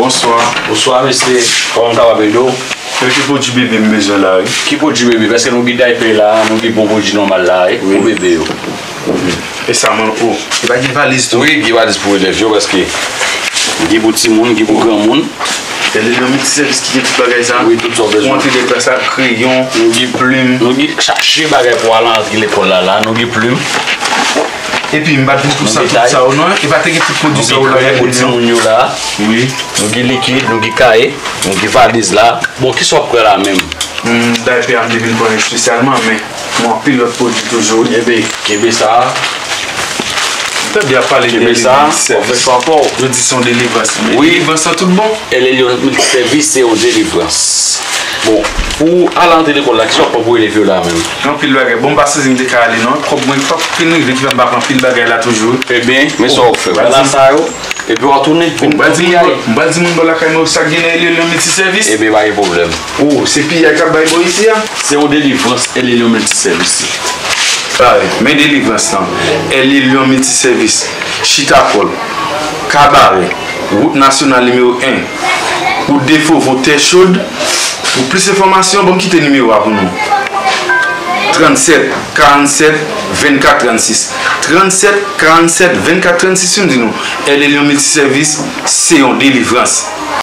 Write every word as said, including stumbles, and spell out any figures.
Bonswa. Bonswa, mesye. Kòman m kapab ede w? Yo, ki pwodui bebe m bezwen la, wi. Ki pwodui bebe? Paske nou gen daypè la, nou gen bon pwodui nòmal la, wi, pou bebe yo. E sa, mwen, o, e pa gen valiz tou? Wi, gen valiz pou elèv yo, paske gen pou timoun, gen pou granmoun. E li nan miltisèvis ki gen tout bagay sa? Wi, tout sa w bezwen. Pou antre deplase ak kreyon, nou gen plim. Nou gen chache bagay pou al antre lekòl la, la, nou gen plim. Epi, m pa t vin pou sa, tout sa yo, non? E pa te gen tout pwodui sa yo la, pou timoun yo la. Wi. Nou gen likid, nou gen kaye, nou gen valiz la. Bon, kisa w ap pran la menm? Hmm, daypè a m te vin pran espesyalman, men mwen anpil lòt pwodui toujou, wi. Enben, kenbe sa. M tande y ap pale de Kenbe sa, w ap fè sèvis. Yo di se yon delivrans. Men delivrans lan tout bon? El Elyon Miltisèvis se yon delivrans. Bon, pou al antre lekòl la, kisa w ap pran pou elèv yo la menm? Gen anpil bagay. Bon, m pa santi m te ka ale, non. Kòb mwen pa fin rive, ki fè m pa pran anpil bagay la toujou. Enben, men sa w ap fè. Ou pral sa yo, epi w ap tounen. Bon, m pral di moun bò, m pral di moun bò lakay mwen sa k gen nan El Elyon Miltisèvis. Enben, pa gen pwoblèm. O, se piyay k ap bay bò isi a? Se yon delivrans, El Elyon Miltisèvis. Pare, men delivrans lan. El Elyon Miltisèvis, Chita Kòl, Kabarè, wout nasyonal nimewo en, wout de Fovo, Tè Chod. Pou plis enfòmasyon, ban m kite nimewo a pou nou. Trannsèt, karannsèt, vennkat, trannsis. Trannsèt, karannsèt, vennkat, trannsis, m di nou, El Elyon Miltisèvis, se yon delivrans.